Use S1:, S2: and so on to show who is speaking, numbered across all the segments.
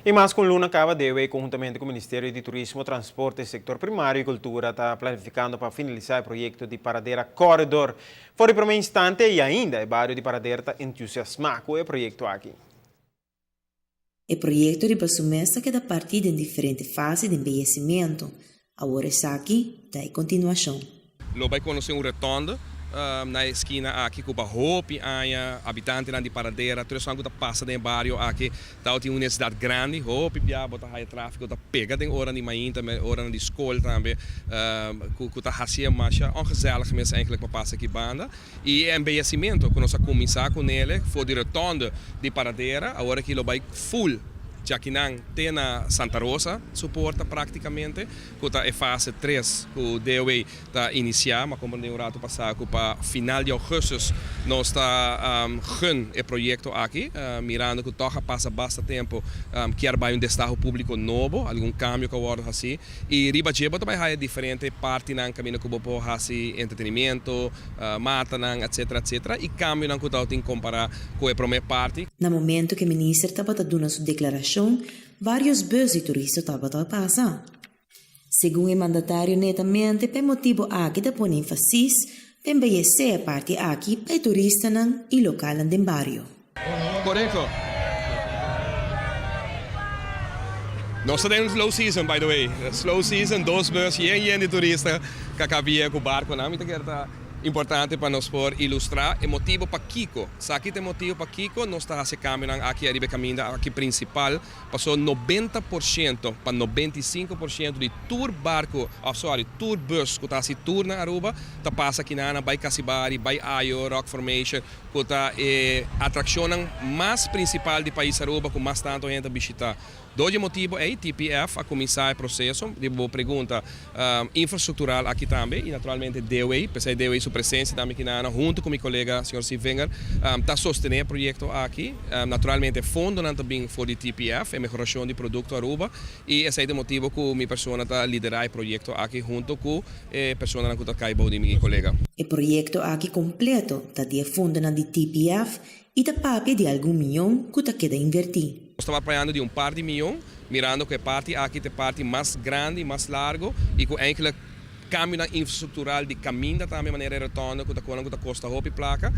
S1: Y mas cu un luna caba DOW conhuntamente cu Ministerio di Turismo, Transporte, Sector Primario y Cultura ta planificando pa finalisa e proyecto di Paradera Corridor. For di prome instante y ainda e bario di Paradera ta entusiasma cu e proyecto aki.
S2: E proyecto riba su mes ta keda parti den diferente fase di embeyecimento. Awor esaki ta e continuacion.
S3: Lo bai conoce un rotonde na e skina aki cu pa hopi aña habitantenan di Paradera, tur esun cu ta pasa den e bario aki tabatin un necesidad grandi. Hopi bia bo ta haya trafico ta pega den oranan di mainta, oranan di scol tambe cu ta hacié masha ongezellig mes eigenlijk pa pasa aki banda. Y e embeyecimento cu nos a cuminsa cu nele for di rotonde di Paradera awor aki lo bai full djakinan te na Santa Rosa su porta practicamente. Ku ta e fase tres ku DOW ta inisiá. M'a komprendé un ratu pasá ku pa final di ougùstùs nos ta gun e proyekto aki, mirando ku tòg a pasa basta tempu kier bai un destaho públiko nobo, algun kambio ku a wòrdu hasí. I riba dje bo ta bai haya diferente partinan kaminda ku bo por hasi entretenimiento, matanan, etcetera, etcetera, i kambionan ku ta tin kompará ku e promé parti.
S2: Na momento ku e minister tabata duna su deklarashon, Varios bus di turista tabata pasa. Segun e mandatario netamente pa e motibo aki ta pone enfasis pa embeyesé e parti aki pa e turistanan y lokalnan den bario.
S3: Korekto. Nos ta den slow season by the way. Slow season, dos bus yen yen di turista ka kabia ku barkonan. Mi ta kere ta importante pa nos por ilustra e motibo pakiko. Esaki ta e motibo pakiko nos ta hasi e kambionan aki ariba e kaminda aki prinsipal, pasobra 90% pa 95% di tur barku òf sòri tur bus ku ta hasi tur na Aruba ta pasa kinan bai Casibari, bai Ayo, Rock Formation ku ta e atrakshonnan mas prinsipal di pais Aruba ku mas tantu hende ta bishita. Dor di e motibu ei, TPF a kuminsá e proseso di bo pregunta infrastruktural aki tambe i naturalmente DOE, p'esei DOE su presensia tambe kinana huntu ku mi kolega señor Sievinger ta sostené e proyekto aki. Naturalmente e fondonan ta bin for di TPF, e mehorashon di produkto Aruba, i esei ta e motibu ku mi persona ta liderá e proyekto aki huntu ku e personanan ku ta kai bou di mi kolega.
S2: E proyekto aki kompleto ta di e fondonan di TPF i ta papia di algun miyon ku ta keda invertí.
S3: Nos tabata papiando di un par di miyon, mirando ku e parti aki ta e parti mas grandi, mas largo i ku enkele kambionan infrastruktural di kaminda tambe manera e rotonde ku ta konan ku ta kosta hopi plaka,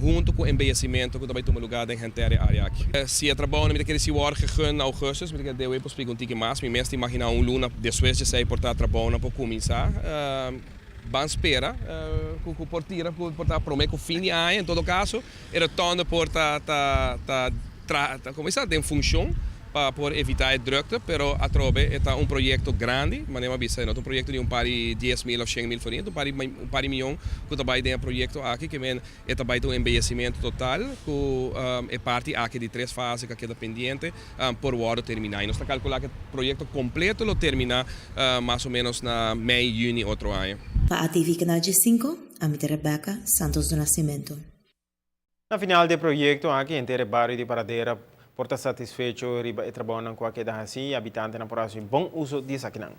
S3: huntu ku embeyesimentu ku ta bai tuma lugá den henter e área aki. Si e trabounan mi ta kere si wòrdu gegun na ougùstus, mi ta kere DOW por splika un tiki mas. Mi mes ta imaginá un luna despues di esei por ta trabounan por kuminsá. Ban spera ku por tira ku por ta promé ku fin di aña. En todo kaso e rotonde por ta ta ta tra ta como bisa den funshon pa por evitá e drukte, pero atrobe e ta un proyekto grandi, manera mi a bisa e no ta un proyekto di un par di 10.000 òf 100.000 florin, e ta un par di un par di mion ku ta bai den e proyekto aki, ke men e ta bai ta un embeyesimentu total ku e parti aki di tres fase ku a keda pendiente por wòrdu terminá. I nos ta kalkulá ku e proyekto kompleto lo terminá mas o ménos na mei, yüni otro aña.
S2: Pa ATV Canal 15, ami ta Rebecca Santos do Nascimento.
S1: Na final di e proyekto aki henter e bario di Paradera por ta satisfecho riba e trabounan ku a keda hasi i habitantenan por hasi bon uso di esakinan.